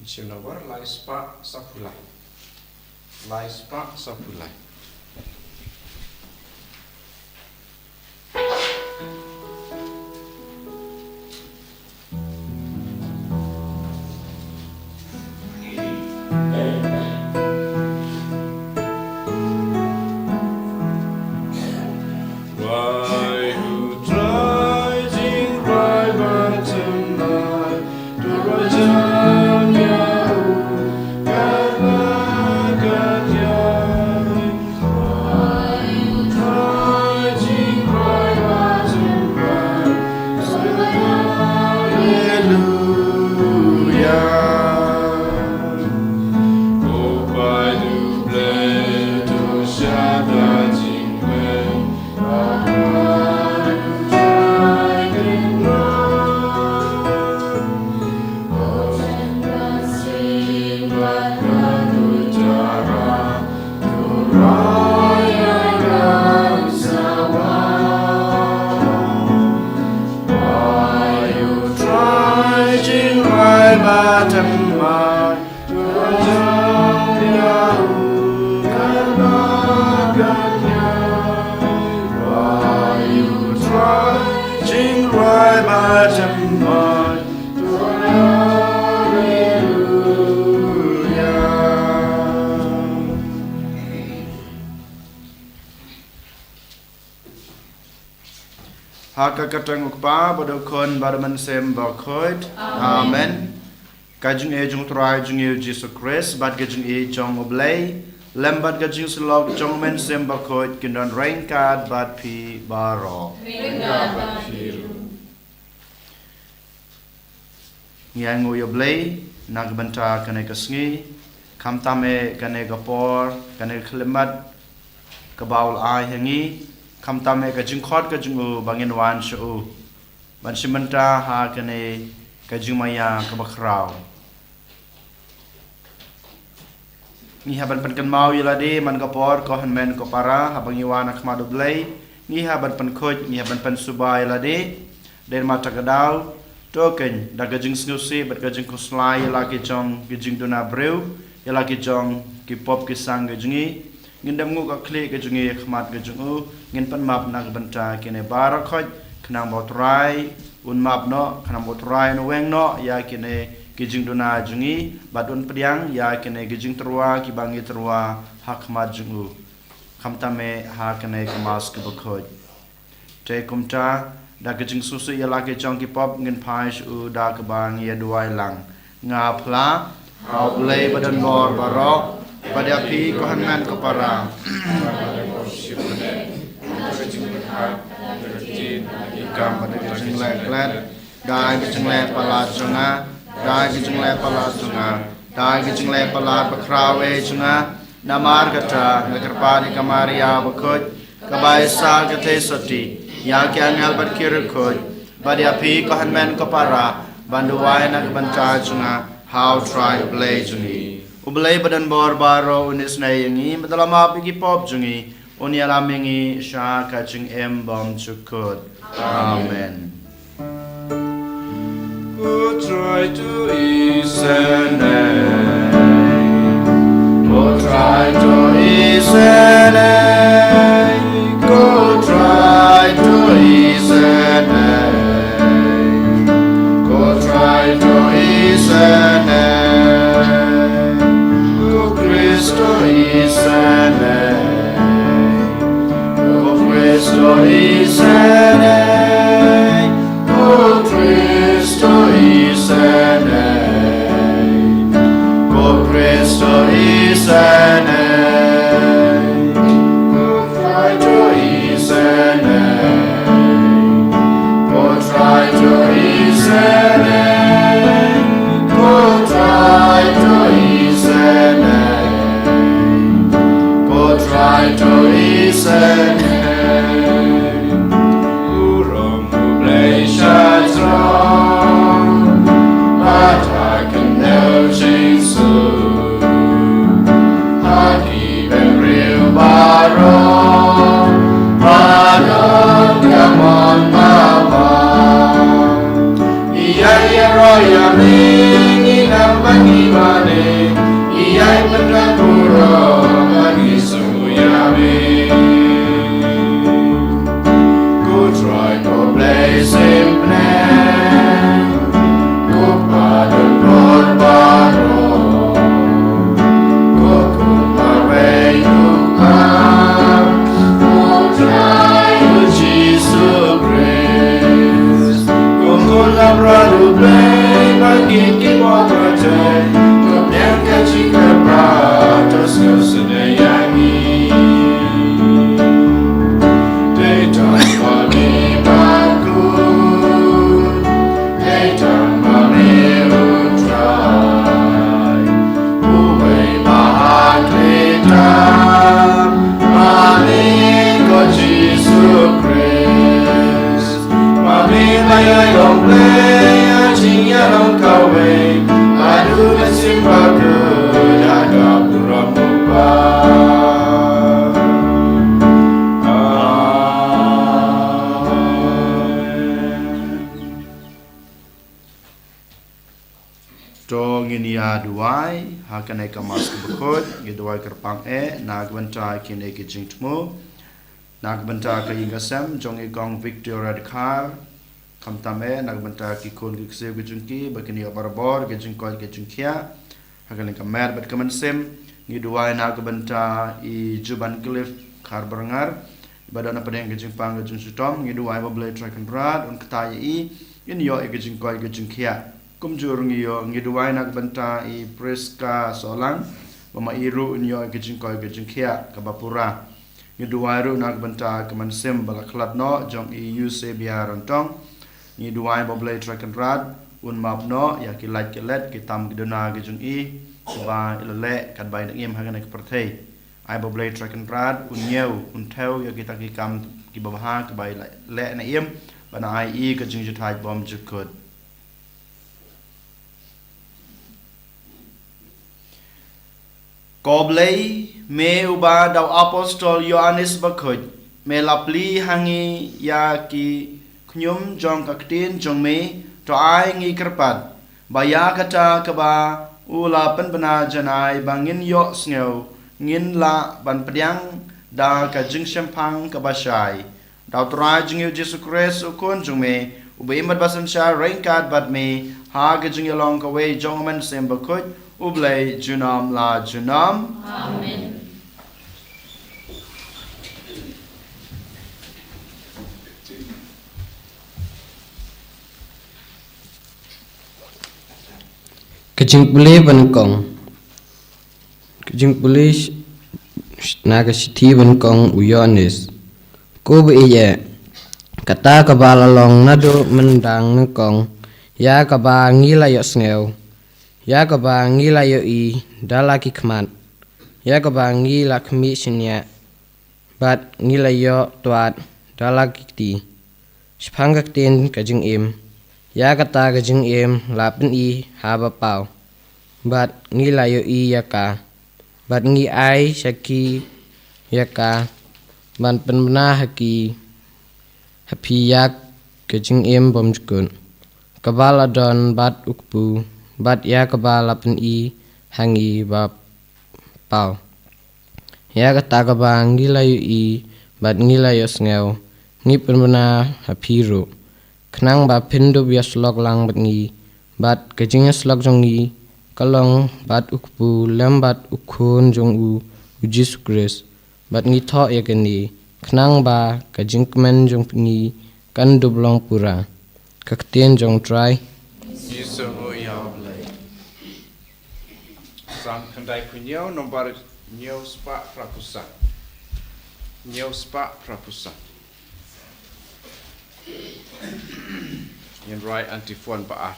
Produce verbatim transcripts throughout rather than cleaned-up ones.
Shim na bar lai spah saphew lai. Lai spah saphew lai. Ha ka kyrteng U Kpa, bad U Khun, bad U Mynsiem Bakhuid. Amen. Ka jingïeit jong U Trai jong ngi U Jisu Khrist, bad ka jingïeit jong U Blei, lem bad ka jingsyllok jong U Mynsiem Bakhuid, kin don ryngkat bad phi baroh. Ryngkat bad phi ruh. Ngi ainguh ïa U Blei na ka bynta kane ka sngi, khamtam eh kane ka por, kane ka khyllipmat kaba u la ai ha ngi, khamtam eh ka jingkhot ka jong u ba ngin wan sha u ban shim bynta ha kane ka jingmaïa kaba khraw. Ngi hap ban pynkynmaw ïa lade man ka por, ko hynmen ko para, haba ngi wan ha khmat U Blei, ngi hap ban pynkhuid, ngi hap ban pynsuba ïa lade. Dei ma kata ka daw, to kein, da ka jingsngewsih bad ka jingkhuslai ïa la ki jong ki jingduna briew, ïa la ki jong ki pop ki sang ki jong ngi, ngin dem nguh ka khlieh ka jong ngi ha khmat ka jong u, ngin pan map na ka bynta kine baroh khoit, khnang ba U Trai un map noh, khnang ba U Trai un weng noh ïa kine ki jingduna jong ngi, bad un pdiang ïa kine ki jingtyrwa kiba ngi tyrwa ha khmat jong u. Khamtam eh ha kane ka Mass kaba khuid. Te kumta, da ka jingsngewsih ïa la ki jong ki pop, ngin phai sha u da kaba ngi ïa duwai lang. Nga phla ha U Blei badonbor baroh, bad ïa phi ko hynmen ko para, kam bad ka jingleh klet, da ka jingleh palat jong nga, da ka jingleh palat jong nga, da ka jingleh palat bakhraw eh jong nga. Namar kata, nga kyrpad ïa ka Maria bakhuid, kaba ai sa ka theisotti, ïa ki angel bad ki riewkhuid, bad ïa phi ko hynmen ko para, ban duwai na ka bynta jong nga ha U Trai U Blei jong ngi. U Blei badonbor baroh un isynei ïa ngi, bad un la map ïa ki pop jong ngi, un ïalam ïa ngi sha ka jingim bymjukut. Amen. Ko Trai to isynei. Ko Trai to isynei. Ko Trai to isynei. Ko Trai to isynei. Ko Khrist to isynei. Ko Khrist to isynei. Ko Khrist to isynei. Ko Khrist to isynei. Ko Trai to isynei. Ko Trai to isynei. Ko Trai to isynei. Ko Trai to isynei. U rong U Blei sha jrong, bad ha ka kynnoh jingsuk, ha ki bynriew baroh, ba don ka mon ba bang. Ïa ïaroh ïa me ngi Bagi bane, ïai pynlong burom bagi semua yami. Ku Trai ko Blei sempneh, ko padon bor baroh, ko kumba rei u Kpa, ko Trai u Jisu Khrist. Ko Khun Kynrad u Blei, ba kit ki bor baroh, ko pdiang ka jingkyrpad, to sngewsynei ïa ngi. Dei tang ma me ba khuid, dei tang ma me u Trai, uwei ba hakhleh tam, ma me ko Jisu Khrist. Ma me ba ïai long Blei, ïa jingïalong kawei, haduh mynsiem bakhuid, ha ka burom u Kpa. Amen. To ngin ïa duwai ha kane ka Mass kaba khuid, ngi duwai kyrpang eh na ka bynta kine ki jingthmu, na ka bynta ka ïing ka sem jong i Kong Victoria Dkhar, khamtam eh na ka bynta ki khun ki ksiew ki jong ki, ba kin ïoh barabor ka jingkoit ka jingkhiah ha ka liang ka met bad ka mynsiem. Ngi duwai na ka bynta i Juban Cliff Kharberngar, ba don hapdeng ka jingpang ka jingshitom, ngi duwai ba Blei Trai Kynrad un kta ïa i, in ïoh ïa ka jingkoit ka jingkhiah. Kumjuh ruh ngi ïoh, ngi duwai na ka bynta i Priska Sohlang, ba ma i ruh in ïoh ïa ka jingkoit ka jingkhiah kaba pura. Ngi duwai ruh na ka bynta ka mynsiem ba la khlad noh jong i Eusebia Ryntong. Ngi duwai ba Blei Trai Kynrad un map noh ïa ki lait ki let, ki tam ki duna ki jong i, kiba i la leh katba i dang im ha kane ka pyrthei. Ai ba Blei Trai Kynrad un ñiew, un thew ïa kita ki kam kiba bha kiba i la leh ne im, ban ai i ka jingjahthait bymjukut. Ko Blei, me uba da u apostol Ïoannis Bakhuid, me la plie ha ngi ïa ki khñium jong ka ktien jong me, to ai ngi kyrpad ba ïa kata kaba u la pynbna janai ba ngin ïohsngew, ngin lah ban pdiang da ka jingshemphang kaba shai. Da u Trai jong ngi u Jisu Khrist u Khun jong me, uba im bad ba synshar ryngkat bad me ha ka jingïalong kawei jong u Mynsiem Bakhuid, U Blei junom la junom. Amen. Ka jingpule ba nyngkong. Ka jingpule sh-, sh-, na ka shithi ba nyngkong u Ïoannis. Ko ba ïeit, kata kaba la long naduh mynta nyngkong, ïa kaba ngi la ïohsngew, ïa kaba ngi la ïohi da la ki khmat, ïa kaba ngi la khmih shynñiah, bad ngi la ïoh twad da la ki kti. Shaphang ka ktien ka jingim, ïa kata ka jingim la pyni ha ba paw, bad ngi la ïohi ïa ka, bad ngi ai sha ki ïa ka, ban pynbna ha ki, ha phi ïa ka jingim bymjukut, kaba la don bad u Kpu, bad ïa kaba la pyni ha ngi ba paw. Ïa kata kaba ngi la ïohi bad ngi la ïohsngew, ngi pynbna ha phi ruh, khnang ba phin dup ïasyllok lang bad ngi, bad ka jingïasyllok jong ngi ka long bad u Kpu lem bad u Khun jong u, u Jisu Khrist. Bad ngi thoh ïa kane, khnang ba ka jingkmen jong ngi kan dup long pura. Ka ktien jong u Trai. Ngi sngew ïa U Blei. Salm khyndai phew hynñiew, nombar hynñiew spah phra phew san. Hynñiew spah phra phew san. Ngin rwai antiphon ba ar.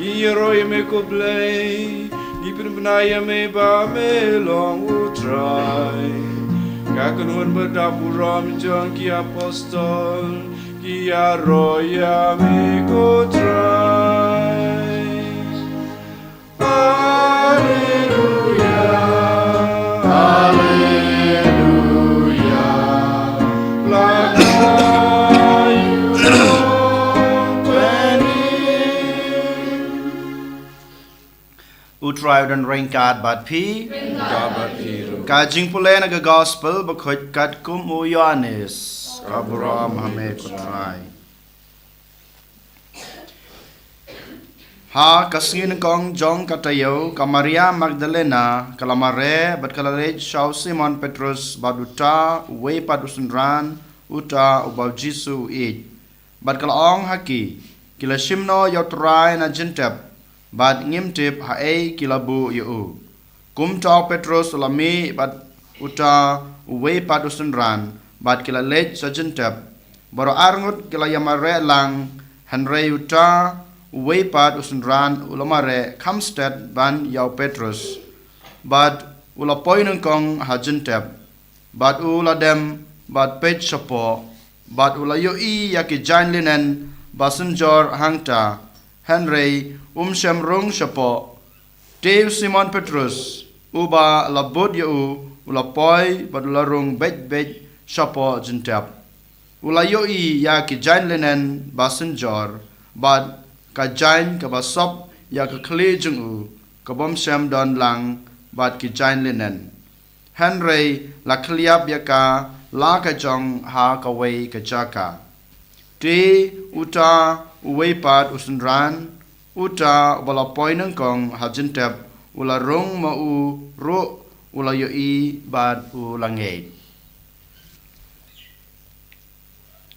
Ngi ïaroh ïa me ko Blei, ngi pynbna ïa me ba me long U Trai. Ka kynhun ba dap burom jong ki apostol, ki ïaroh ïa me ko Trai. Alleluia, alleluia. Lakhlai u long bad ngi. U Trai u don ryngkat bad phi. Ryngkat bad phi ruh. Ka jingpule na ka Gospel bakhuid katkum u Ïoannis. Ka burom ha me ko Trai. Ha ka sngi nyngkong jong ka taïew, ka Maria Magdalena ka la mareh bad ka la leit sha u Simon Petrus bad uta uwei pat u synran uta uba u Jisu u ïeit. Bad ka la ong ha ki, ki la shim noh ïa u Trai na jingtep, bad ngim tip haei ki la buh ïa u. Kumta u Petrus u la mih bad uta uwei pat u synran, bad ki la leit sha jingtep. Baroh arngut ki la ïamareh lang, hynrei uta uwei pat u synran u la mareh kham stet ban ïa u Petrus, bad u la poi nyngkong ha jingtep. Bad u la dem bad peit shapoh, bad u la ïohi ïa ki jaiñ linen ba synjor hangta, hynrei um shym rung shapoh. Te u Simon Petrus, uba la bud ïa u, u la poi bad u la rung beit beit shapoh jingtep. U la ïohi ïa ki jaiñ linen ba synjor, bad ka jaiñ kaba sop ïa ka khlieh jong u, ka bym shym don lang bad ki jaiñ linen. Hynrei la khylliap ïa ka la ka jong ha kawei ka jaka. Te uta uwei pat u synran, uta uba la poi nyngkong ha jingtep, u la rung ma u ruh, u la ïohi bad u la ngeit.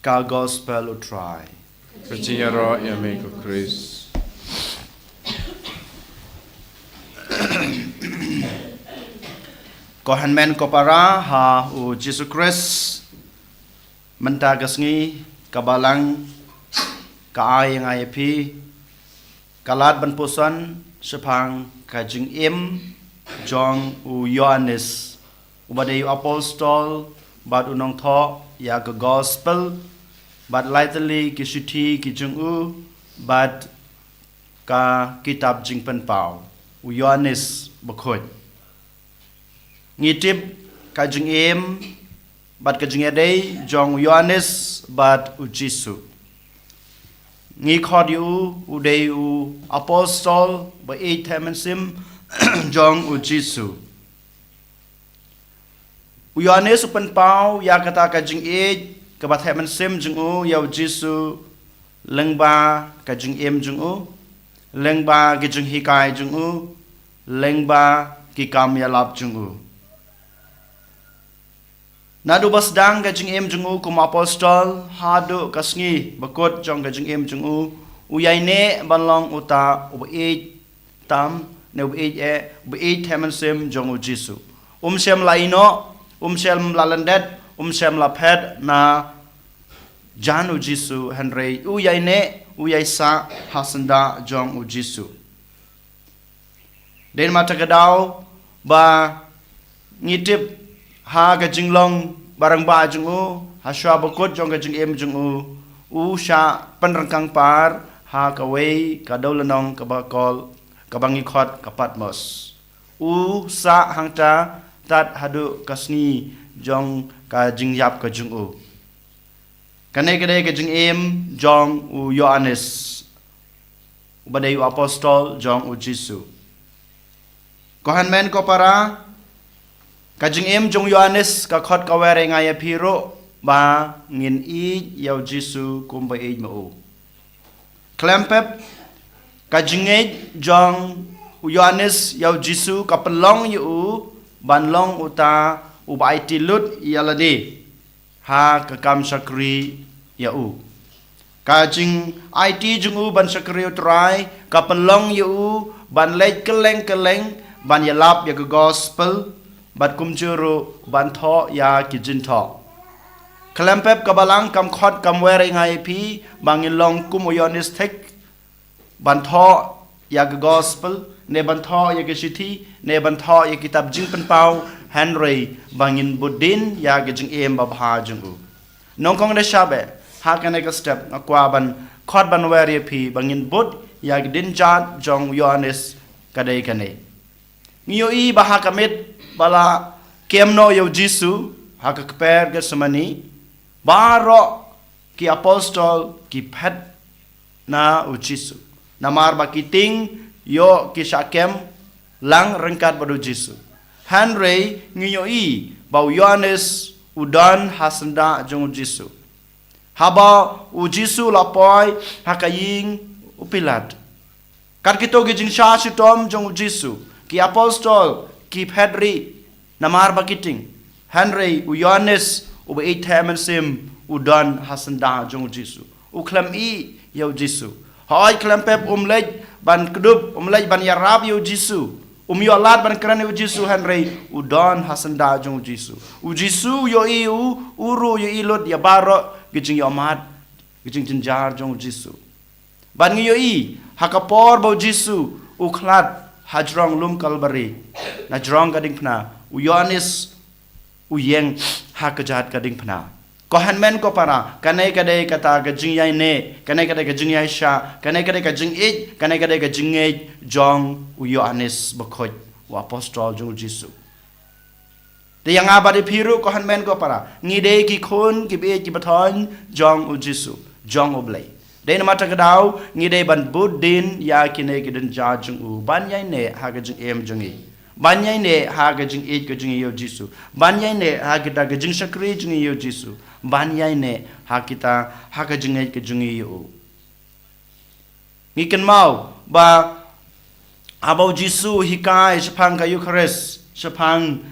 Ka Gospel u Trai. Ka jingïaroh ïa me ko Khrist. Ko hynmen ko para ha u Jisu Khrist, mynta ka sngi ka Balang ka ai ïa nga ïa phi ka lad ban puson shaphang ka jingim jong u Ïoannis, uba dei u apostol bad u nongthoh ïa ka Gospel, bad lai tylli ki shithi ki jong u, bad ka kitab Jingpynpaw, u Ïoannis bakhuid. Ngi tip ka jingim bad ka jingïadei jong u Ïoannis bad u Jisu. Ngi khot ïa u, u dei u apostol ba ïeit thep mynsiem jong u Jisu. U Ïoannis u pynpaw ïa kata ka jingïeit kaba thep mynsiem jong u ïa u Jisu, lyngba ka jingim jong u, lyngba ki jinghikai jong u, lyngba ki kam ïalap jong u. Naduh ba sdang ka jingim jong u kum apostol haduh ka sngi bakut jong ka jingim jong u, u ïaineh ban long uta uba ïeit tam, ne uba ïeit eh, uba ïeit thep mynsiem jong u Jisu. Um shym la ïehnoh, um shym la lyndet, um shym la phet na jan u Jisu, hynrei u ïaineh, u ïaisah ha syndah jong u Jisu. Dei namar kata ka daw ba ngi tip ha ka jinglong barangbah jong u, ha shuwa bakut jong ka jingim jong u, u shah pynryngkang par ha kawei ka dewlynnong kaba kol, kaba ngi khot ka Patmos. U sah hangta tad haduh ka sngi jong ka jingïap ka jong u. Kane ka dei ka jingim jong u Ïoannis. uba dei u apostol jong u Jisu. Ko hynmen ko para, ka jingim jong u Ïoannis ka khot ka wer ïa nga ïa phi ruh ba ngin ïeit ïa u Jisu kumba ïeit ma u. Khlem pep, ka jingngeit jong u Ïoannis ïa u Jisu ka pynlong ïa u ban long uta uba aiti lut ïa lade ha ka kam shakri ïa u. Ka jingaiti jong u ban shakri u Trai ka pynlong ïa u ban leit kylleng kylleng ban ïalap ïa ka gospel, bad kumjuh ruh ban thoh ïa ki jingthoh. Khlem pep, ka Balang kam khot kam wer ïa nga ïa phi ba ngin long kum u Ïoannis thik, ban thoh ïa ka gospel, ne ban thoh ïa ka shithi, ne ban thoh ïa kitab Jingpynpaw, hynrei ba ngin bud dien ïa ka jingim babha jong u. Nyngkong da shaba, ha kane ka step nga kwah ban khot ban wer ïa phi ba ngin bud ïa ka dienjat jong u Ïoannis, ka dei kane. Ngi ïohi ba ha ka miet ba la kem noh ïa u Jisu ha ka kper Gethsemane, baroh ki apostol ki phet na u Jisu, namar ba ki tieng ïoh ki shah kem lang ryngkat bad u Jisu. Hynrei ngi ïohi ba u Ïoannis u don ha syndah jong u Jisu. Haba u Jisu u la poi ha ka ïing u Pilat, kat kito ki jingshah shitom jong u Jisu, ki apostol ki phet rieh namar ba ki tieng. Hynrei u Ïoannis uba ïeit theh mynsiem u don ha syndah jong u Jisu. U khlem ïeh ïa u Jisu. Hooid, khlem pep um leit ban kdup, um leit ban ïarap ïa u Jisu. Um ïoh lad ban kren ïa u Jisu, hynrei u don ha syndah jong u Jisu. U Jisu u ïohi u, u ruh u ïohi lut ïa baroh ki jingïohmad, ki jingjynjar jong u Jisu. Bad ngi ïohi ha ka por ba u Jisu u khlad ha jrong lum Kalbari, na jrong ka diengphna, u Ïoannis u ïeng ha kjat ka diengphna. Ko hynmen ko para, kane ka dei kata ka jingïaineh, kane ka dei ka jingïaishah, kane ka dei ka jingïeit, kane ka dei ka jingngeit jong u Ïoannis Bakhuid, u apostol jong u Jisu. Te ïa nga bad ïa phi ruh ko hynmen ko para, ngi dei ki khun ki baieit ki bathoiñ jong u Jisu, jong u Blei. Dei namar kata ka daw ngi dei ban bud dien ïa kine ki dienjat jong u, ban ïaineh ha ka jingim jong ngi, ban ïaineh ha ka jingïeit ka jong ngi ïa u Jisu, ban ïaineh ha kita ki jingshakri jong ngi ïa u Jisu, ban ïaineh ha kita, ha ka jingïeit ka jong ngi ïa u. Ngi kynmaw ba haba u Jisu u hikai shaphang ka Eukharist, shaphang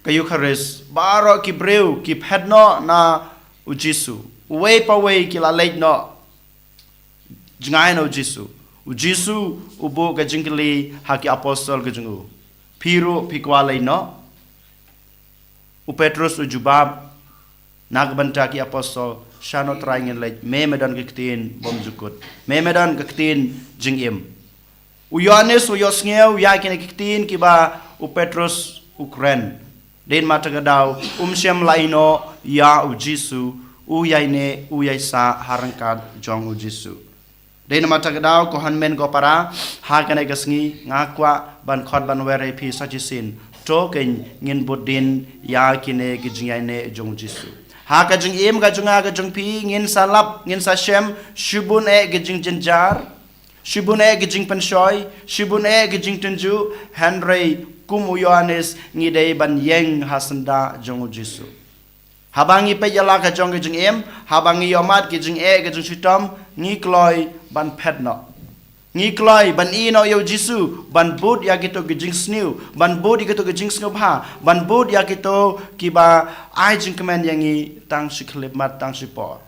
ka Eukharist, baroh ki briew ki phet noh na u Jisu. Uwei pa uwei ki la leit noh jngai na u Jisu. U Jisu u buh ka jingkylli ha ki apostol ka jong u, phi ruh phi kwah leit noh? U Petrus u jubab na ka bynta ki apostol, shano Trai ngin leit, me me don ka ktien bymjukut, me me don ka ktien jingim. U Ïoannis u ïohsngew ïa kine ki ktien kiba u Petrus u kren. Dei namar kata ka daw um shym la ïehnoh ïa u Jisu, u ïaineh u ïaisah ha ryngkat jong u Jisu. Dei namar kata ka daw ko hynmen ko para, ha kane ka sngi nga kwah ban khot ban wer ïa phi sa shisien. To kein ngin bud dien ïa kine ki jingïaineh jong u Jisu. Ha ka jingim ka jong nga ka jong phi ngin sa lap, ngin sa shem shibun eh ki jingjynjar, shibun eh ki jingpynshoi, shibun eh ki jingtynjuh, hynrei kum u Ïoannis ngi dei ban ïeng ha syndah jong u Jisu. Haba ngi peit ïa la ka jong ka jingim, haba ngi ïohmad ki jingeh ki jingshitom, ngi kloi ban phet noh. Ngi kloi ban ïehnoh ïa u Jisu, ban bud ïa kito ki jingsniew, ban bud ïa kito ki jingsngewbha, ban bud ïa kito kiba ai jingkmen ïa ngi tang shi khyllipmat, tang shi por.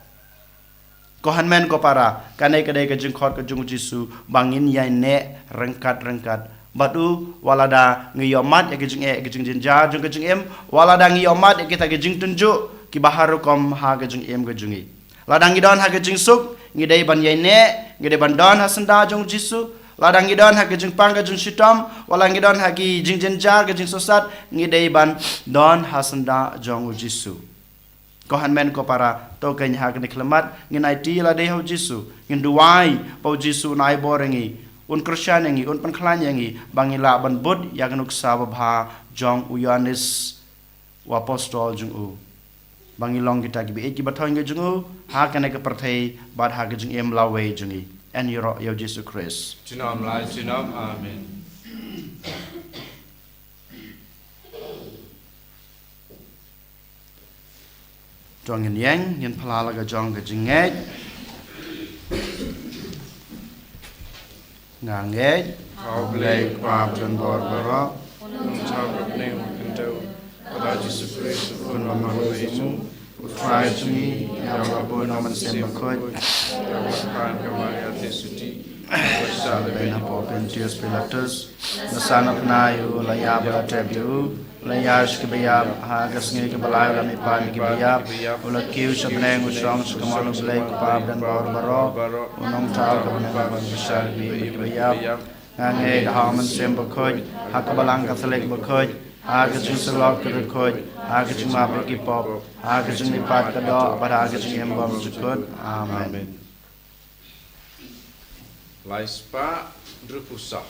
Ko hynmen ko para, kane ka dei ka jingkhot ka jong u Jisu ba ngin ïaineh ryngkat ryngkat bad u, wat lada ngi ïohmad ïa ki jingeh ki jingjynjar jong ka jingim, wat lada ngi ïohmad ïa kita ki jingtynjuh kiba har rukom ha ka jingim ka jong ngi. Lada ngi don ha ka jingsuk, ngi dei ban ïaineh, ngi dei ban don ha syndah jong u Jisu. Lada ngi don ha ka jingpang ka jingshitom, wat la ngi don ha ki jingjynjar ki jingsohsat, ngi dei ban don ha syndah jong u Jisu. Ko hynmen ko para, to kein ha kane ka khyllipmat ngin aiti lade ha u Jisu, ngin duwai ba u Jisu un ai bor ïa ngi, un kyrshan ïa ngi, un pynkhlaiñ ïa ngi ba ngin lah ban bud ïa ka nuksa babha jong u Ïoannis, u apostol jong u, ba ngin long kita ki baieit ki bathoiñ ka jong u ha kane ka pyrthei bad ha ka jingim lawei jong ngi. Yn ïaroh ïa u Jisu Khrist. Junom la junom. Amen. To ngin ïeng, ngin pla la ka jong ka jingngeit. Nga ngeit ha U Blei Kpa badonbor baroh, u nongthaw ka bneng bad ka khyndew, bad ha U Jisu Khrist, u khun ba marwei jong u, u Trai jong ngi, ïa uba bun ha U Mynsiem Bakhuid, ïa uba kyrpad ka Maria theisotti, uba shah lehbeiñ hapoh Pontius Pilatus, la sah na bnai, u la ïap, la tep ïa u, la ïaid sha kiba ïap, ha ka sngi kaba lai u la mihpat na kiba ïap, u la kiew sha bneng, u shong sha kamon U Blei Kpa badonbor baroh, u nongthaw ka bneng bad ka bynta kiba ïap. Nga ngeit ha U Mynsiem Bakhuid, ha ka Balang Katholik bakhuid, ha ka jingsyllok ki riewkhuid, ha ka jingmap ïa ki pop, ha ka jingmihpat ka doh, bad ha ka jingim bymjukut. Amen. Lai spah hynriewphew saw.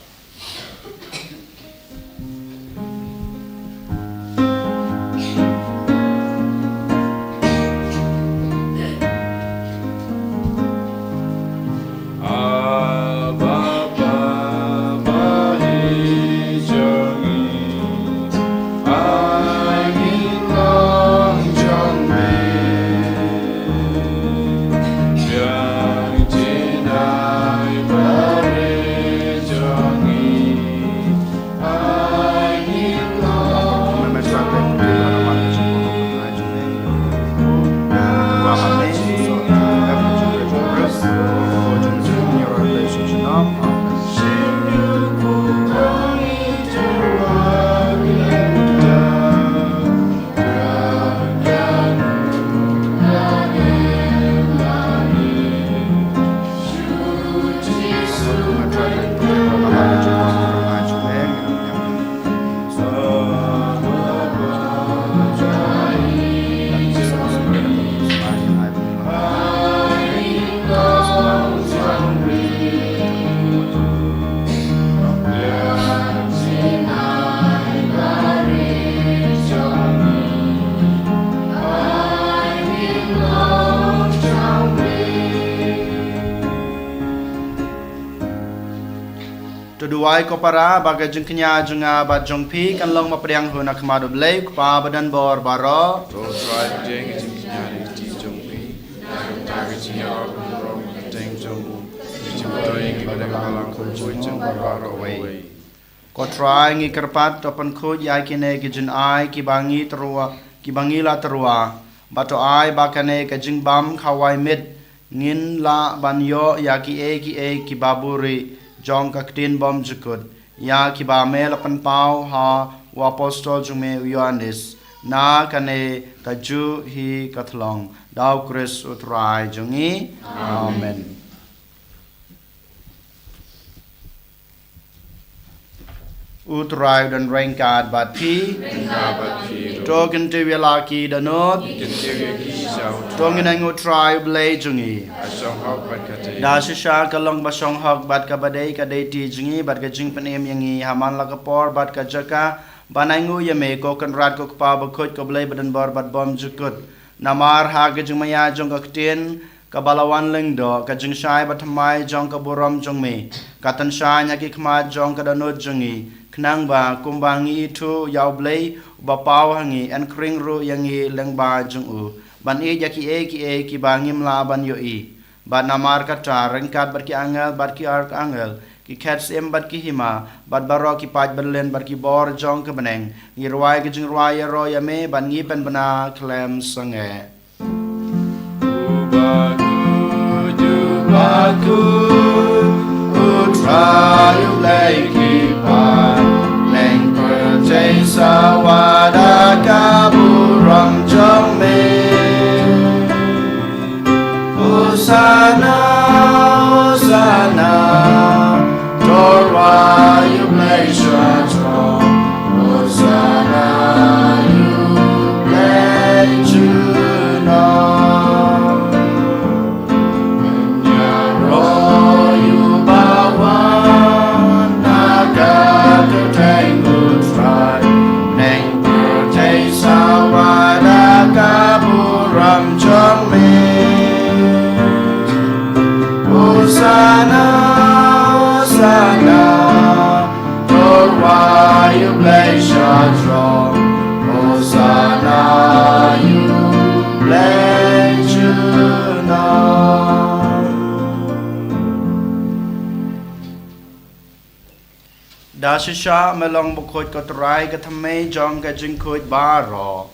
To duwai ko para, ba ka jingkñia jong nga bad jong phi kan long ba pdiang hun ha khmat U Blei Kpa badonbor baroh. To trai pdiang ïa ka jingkñia na ka kti jong phi, na ka bynta ka jingïarap kyrpang kyrteng jong u, ka jingpyndonkam ïa ki bneng balang kaba khuid jong u baroh kawei. Ko Trai, ngi kyrpad, to pynkhuid ïa kine ki jingai kiba ngi tyrwa, kiba ngi la tyrwa, bad to ai ba kane ka jingbam khawai miet ngin lah ban ïoh ïa kiei kiei kiba buhrieh jong ka ktien bymjukut, ïa kiba me la pynpaw ha u apostol jong me u Ïoannis, na kane kajuh hi ka thlong. Da U Khrist U Trai jong ngi. Amen. U Trai u don ryngkat bad phi. Ryngkat bad phi ruh. To kyntiew ïa la ki dohnud. Kyntiew ïa ki sha U Trai. To ngin ainguh U Trai U Blei jong ngi. Ka shong hok bad ka dei. Da shisha ka long ba shong hok bad kaba dei ka dei ti jong ngi bad ka jingpynim ïa ngi ha man la ka por bad ka jaka ban ainguh ïa me, ko Kynrad, ko Kpa bakhuid, ko Blei badonbor bad bymjukut. Namar ha ka jingmaïa jong ka ktien kaba la wan lyngdoh, ka jingshai bathymmai jong ka burom jong me ka tynshaiñ ha ki khmat jong ka dohnud jong ngi, khnang ba kumba ngi ithuh ïa U Blei uba paw ha ngi, yn khring ruh ïa ngi lyngba jong u ban ïeit ïa kiei kiei kiba ngim lah ban ïohi. Bad namar kata, ryngkat bad ki angel bad ki arkangel, ki khet syiem bad ki hima, bad baroh ki paid bymman bad ki bor jong ka bneng, ngi rwai ka jingrwai ïaroh ïa me, bad ngi pynbna khlem sangeh. U bakhuid, u bakhuid, U Trai U Blei ki paidbynriew, sa wan da ka burom jong me. Hosanna, Hosanna, to rwai ïa U Blei sha throne. Hosanna ïa U Blei junom. Ïaroh ïa uba wan ha ka kyrteng U Trai. Bneng pyrthei sa wan da ka burom jong me. Hosanna, Da shisha me long bakhuid, ko Trai, ka thymmei jong ka jingkhuid baroh.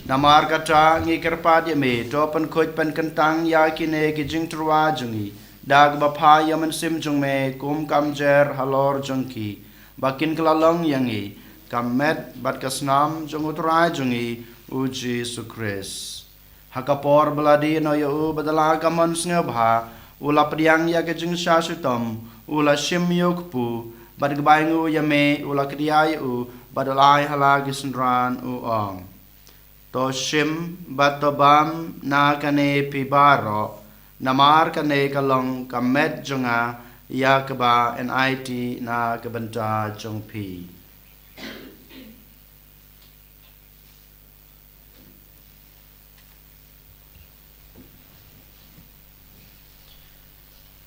Namar kata ngi kyrpad ïa me, to pynkhuid pynkyntang ïa kine ki jingtyrwa jong ngi da kaba pha ïa u Mynsiem jong me kum ka mjer halor jong ki, ba kin kylla long ïa ngi ka met bad ka snam jong u Trai jong ngi, u Jisu Khrist. Ha ka por ba la die noh ïa u bad da la ka mon sngewbha, u la pdiang ïa ka jingshah shitom, u la shim ïa u kpu, bad kaba ainguh ïa me u la kdiah ïa u, bad u la ai ha la ki synran, u ong: To shim bad to bam na kane phi baroh, namar kane ka long ka met jong nga, ïa kaba yn aiti na ka bynta jong phi.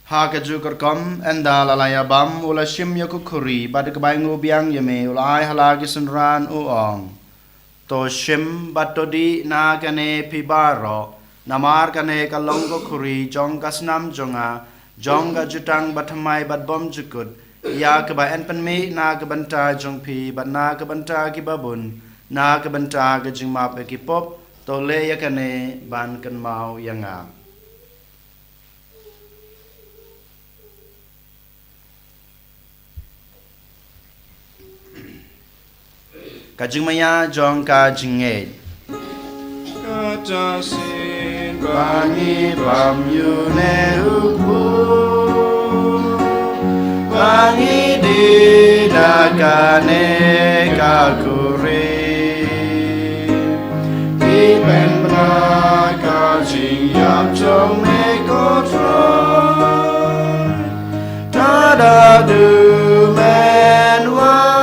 Ha kajuh ka rukom, ynda la la ïa bam, u la shim ïa ka khuri, bad kaba ainguh biang ïa me u la ai ha la ki synran, u ong: To shim bad to dih na kane phi baroh, namar kane ka long ka khuri jong ka snam jong nga, jong ka jutang bathymmai bad bymjukut, ïa kaba yn pynmih na ka bynta jong phi bad na ka bynta kiba bun, na ka bynta ka jingmap ïa ki pop. To leh ïa kane ban kynmaw ïa nga. Ka jingmaïa jong ka jingngeit. Kata shisien ba ngi bam ïa une u kpu, ba ngi dih da kane ka khuri, ngi pynbna ka jingïap jong me, ko Trai, tad haduh men wan.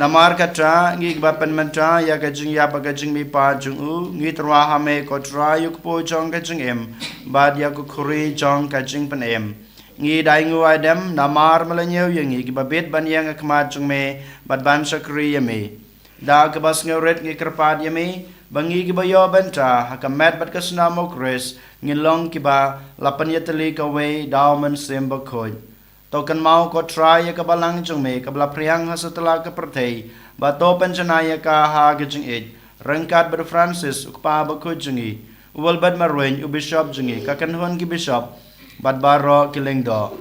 Namar kata, ngi kiba pynmynta ïa ka jingïap bad ka jingmihpat jong u, ngi tyrwa ha me, ko Trai, u kpu jong ka jingim, bad ïa ka khuri jong ka jingpynim. Ngi da ainguh aidem namar me la ñiew ïa ngi kiba bit ban ïeng ha khmat jong me bad ban shakri ïa me. Da kaba sngewrit ngi kyrpad ïa me ba ngi kiba ïoh bynta ha ka met bad ka snam u Khrist ngin long kiba la pynïatylli kawei da u Mynsiem Bakhuid. To kynmaw, ko Trai, ïa ka balang jong me kaba la phriang ha satlak ka pyrthei, bad to pynjanai ïa ka ha ka jingïeit, ryngkat bad u Francis, u kpa bakhuid jong ngi, u Wilbert Marwein, u bishop jong ngi, ka kynhun ki bishop, bad baroh ki lyngdoh.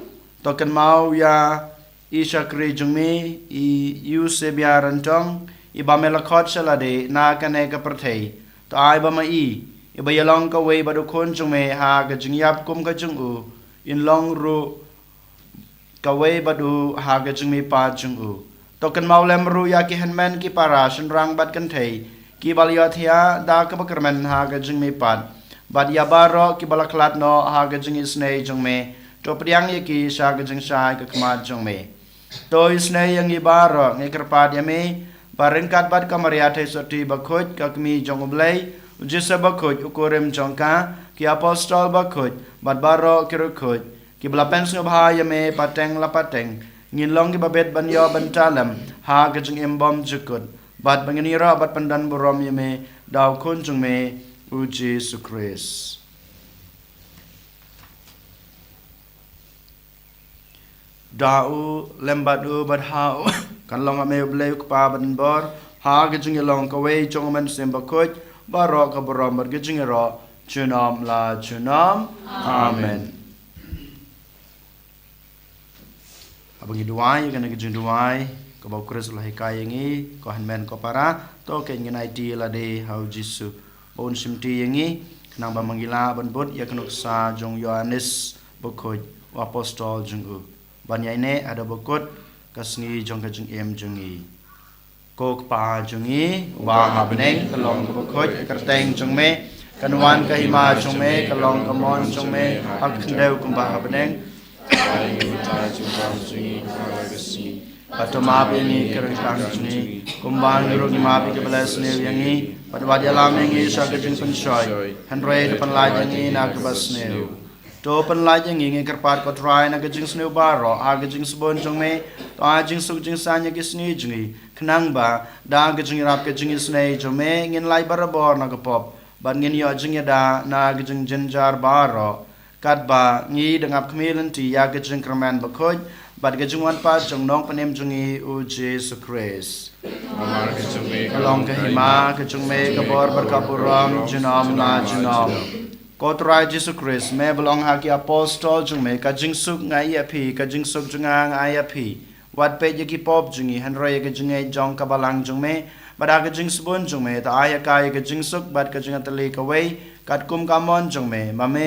To kynmaw ïa i shakri jong me, i Eusebia Ryntong, iba me la khot sha lade na kane ka pyrthei. To ai ba ma i, iba ïalong kawei bad u khun jong me ha ka jingïap kum ka jong u, in long ruh kawei bad u ha ka jingmihpat jong u. To kynmaw lem ruh ïa ki hynmen ki para shynrang bad kynthei kiba la ïohthiah da kaba kyrmen ha ka jingmihpat, bad ïa baroh kiba la khlad noh ha ka jingisynei jong me. To pdiang ïa ki sha ka jingshai ka khmat jong me. To isynei ïa ngi baroh, ngi kyrpad ïa me, ba ryngkat bad ka Maria Theisotti bakhuid, ka Kmie jong u Blei, u Joseph bakhuid, u kurim jong ka, ki apostol bakhuid, bad baroh ki riewkhuid kiba la pynsngewbha ïa me pateng la pateng, ngin long kiba bit ban ïoh bynta lem ha ka jingim bymjukut, bad ba ngin ïaroh bad pyndonburom ïa me da u Khun jong me, u Jisu Khrist. Da u, lem bad u, bad ha u, kan long ha me u Blei u Kpa badonbor, ha ka jingïalong kawei jong u Mynsiem Bakhuid, baroh ka burom bad ka jingïaroh junom la junom. Amen. Haba ngi duwai ïa kane ka jingduwai kaba u Khrist u la hikai ïa ngi, ko hynmen ko para, to ngin aiti lade ha u Jisu ba un shimti ïa ngi, khnang ba ma ngi lah ban bud ïa ka nuksa jong u Ïoannis bakhuid, u apostol jong u, ban ïaineh haduh ba kut ka sngi jong ka jingim jong ngi. Ko Kpa jong ngi uba ha bneng, ka long kaba khuid ka kyrteng jong me, kan wan ka hima jong me, ka long ka mon jong me ha ka khyndew kumba ha bneng. Bad to map ïa ngi ki ryngkang jong ngi, kumba ngi ruh ngi map ïa kiba la sniew ïa ngi. Bad wat ïalam ïa ngi sha ka jingpynshoi, hynrei to pynlait ïa ngi na kaba sniew. To pynlait ïa ngi, ngi kyrpad ko Trai, na ka jingsniew baroh ha ka jingsbun jong me. To ai jingsuk jingsaiñ ïa ki sngi jong ngi, khnang ba da ka jingïarap ka jingisynei jong me ngin lait barabor na ka pop, bad ngin ïoh jingïada na ka jingjynjar baroh, katba ngi dang ap khmih lynti ïa ka jingkyrmen bakhuid, bad ka jingwan pat jong u Nongpynim jong ngi u Jisu Khrist. Namar ka jong me ka long ka hima, ka jong me ka bor bad ka burom junom la junom. Ko Trai Jisu Khrist, me ba long ha ki apostol jong me, ka jingsuk nga ai ïa phi, ka jingsuk jong nga nga ai ïa phi. Wat peit ïa ki pop jong ngi, hynrei ïa ka jingngeit jong ka balang jong me. Bad ha ka jingsbun jong me, to ai ha ka ïa ka jingsuk bad ka jingïatylli kawei, katkum ka mon jong me, ma me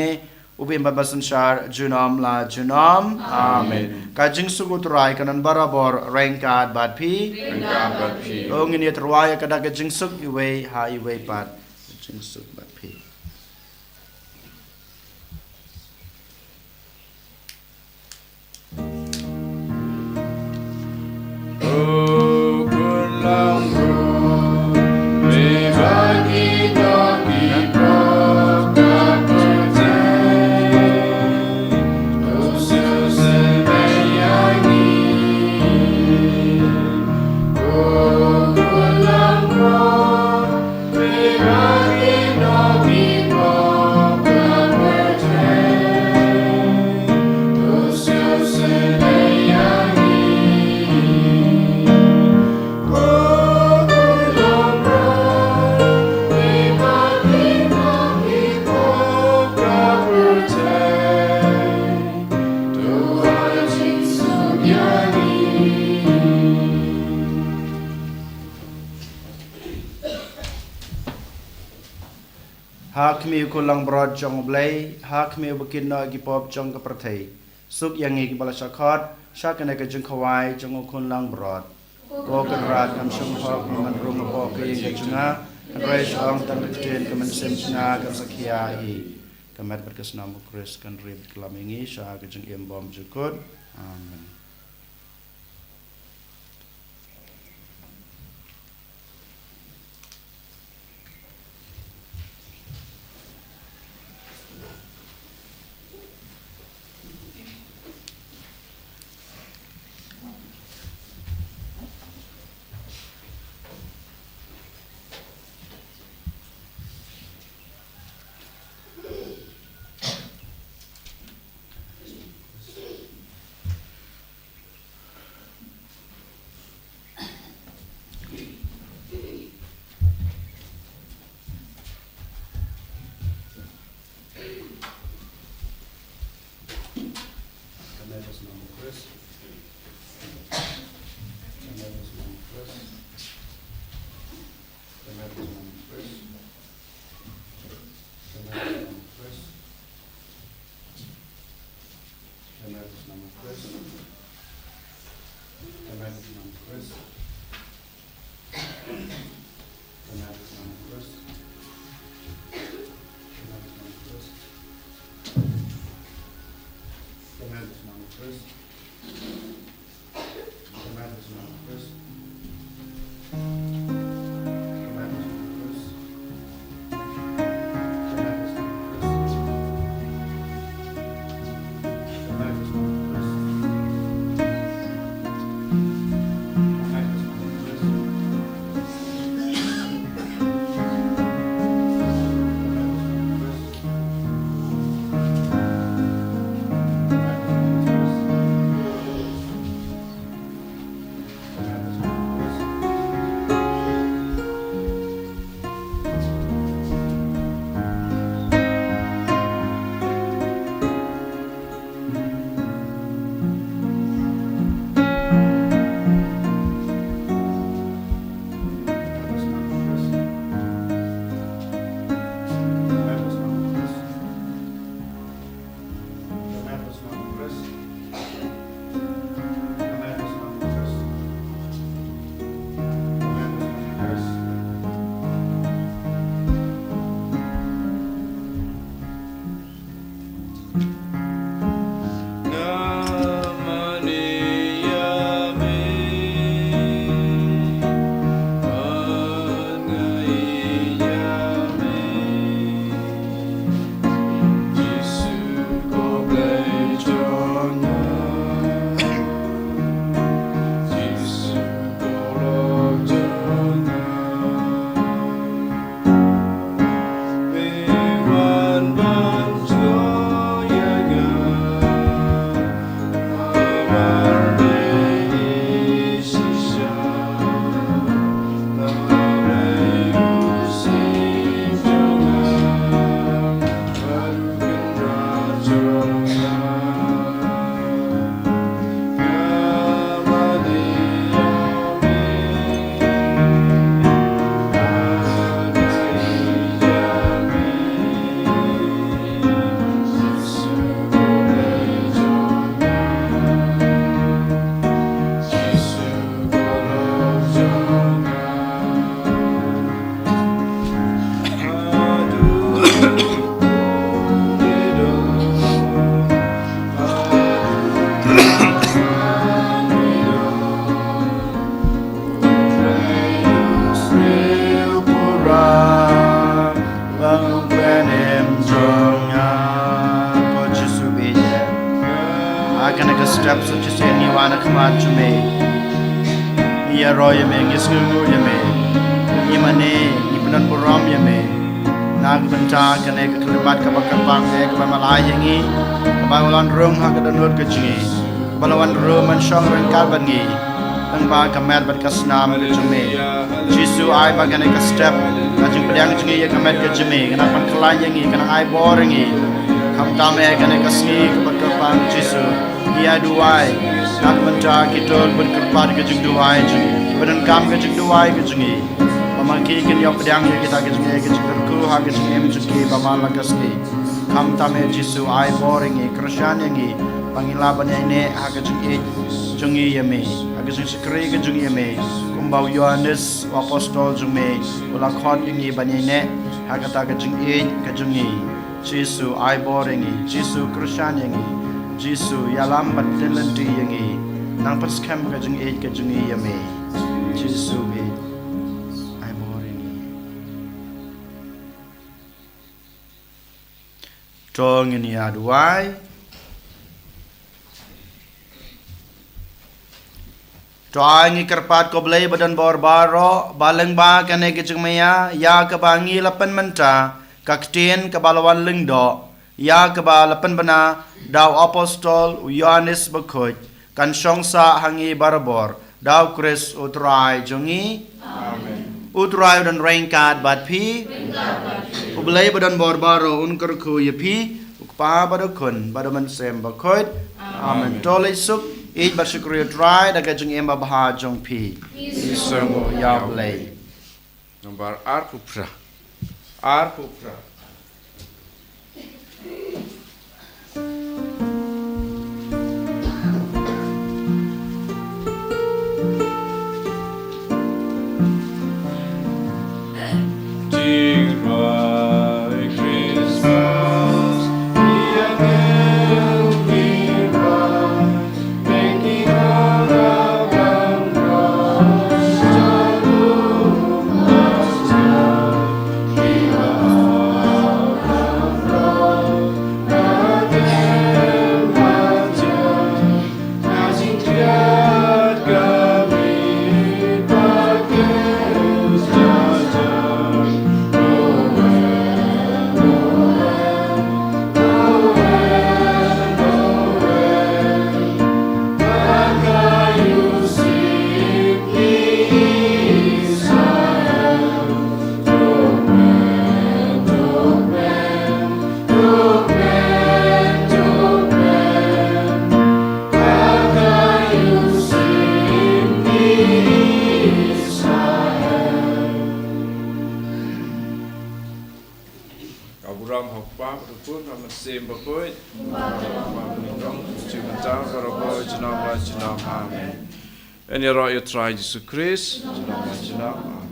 u ba im bad ba synshar junom la junom. Amen. Ka jingsuk u Trai kan don barabor ryngkat bad phi. Ryngkat bad phi. To ngin ïa tyrwa ïa ka da ka jingsuk iwei ha iwei pat. Ka jingsuk bad phi. Ha khmih u khun langbrot jong U Blei, ha khmih uba kit noh ïa ki pop jong ka pyrthei. Suk ïa ngi kiba la shah khot sha kane ka jingkhawai jong u khun langbrot. Ko Kynrad, ngam shym hok ban rung hapoh ka ïing ka jong nga, hynrei shu ong tang ka ktien, ka mynsiem jong nga kan sa khia hi. Ka met bad ka snam u Khrist kan rim kyllum ïa ngi sha ka jingim bymjukut. Amen. Na ka step sa shisien ngi wan ha khmat jong me. Ngi ïaroh ïa me, ngi sngewnguh ïa me. Ngi mane, ngi pynburom ïa me. Na ka bynta kane ka khyllipmat kaba kyrpang eh, kaba me la ai ïa ngi, kaba la wan rung ha ka dohnud ka jong ngi, kaba la wan rung ban shong ryngkat bad ngi. Tang ba ka met bad ka snam ka jong me. Jisu, ai ba kane ka step, ka jingpdiang jong ngi ïa ka met ka jong me, ka nang pynkhlaiñ ïa ngi, ka nang ai bor ïa ngi. Khamtam eh kane ka sngi kaba kyrpang, Jisu, ngi ïa duwai na ka bynta kito kiba kyrpad ka jingduwai jong ngi, kiba donkam ka jingduwai ka jong ngi, ba ma ki kin ïoh pdiang ïa kita ki jingeh, ki jingkyrkhu ha ka jingim jong ki ba man la ka sngi. Khamtam eh Jisu, ai bor ïa ngi, kyrshan ïa ngi, ba ngin lah ban ïaineh ha ka jingïeit jong ngi ïa me, ha ka jingshakri ka jong ngi ïa me, kumba u Ïoannis u apostol jong me u la khot ïa ngi ban ïaineh ha kata ka jingïeit ka jong ngi. Jisu, ai bor ïa ngi. Jisu, kyrshan ïa ngi. Jisu, ïalam bad pynlynti ïa ngi. Nang pynskhem ka jingïeit ka jong ngi ïa me. Jisu, me, ai bor ïa ngi. To ngin ïa duwai. To ai ngi kyrpad, ko Blei ba don bor baroh, ba lyngba kane ka jingmaïa ïa kaba ngi la pynmynta, ka ktien kaba la wan lyngdoh, ïa kaba la pynbna da u apostol u Ïoannis Bakhuid, kan shong sah ha ngi barabor, da u Khrist u Trai jong ngi. Amen. U Trai u don ryngkat bad phi. U Blei ba don bor baroh un kyrkhu ïa phi, u Kpa bad u Khun bad u Mynsiem Bakhuid. Amen. Amen. To leit suk, ïeit bad shukor ïa u Trai da ka jingim babha jong phi. Phi sngewnguh ïa u Blei. Nambar arphew phra. Arphew phra. Ka burom ha u Kpa, bad u Khun, bad u Mynsiem Bakhuid. Bad u Kpa, bad u Khun, bad u Mynsiem Bakhuid. Amen. Yn ïaroh ïa u Trai Jisu Khrist. Junom la junom.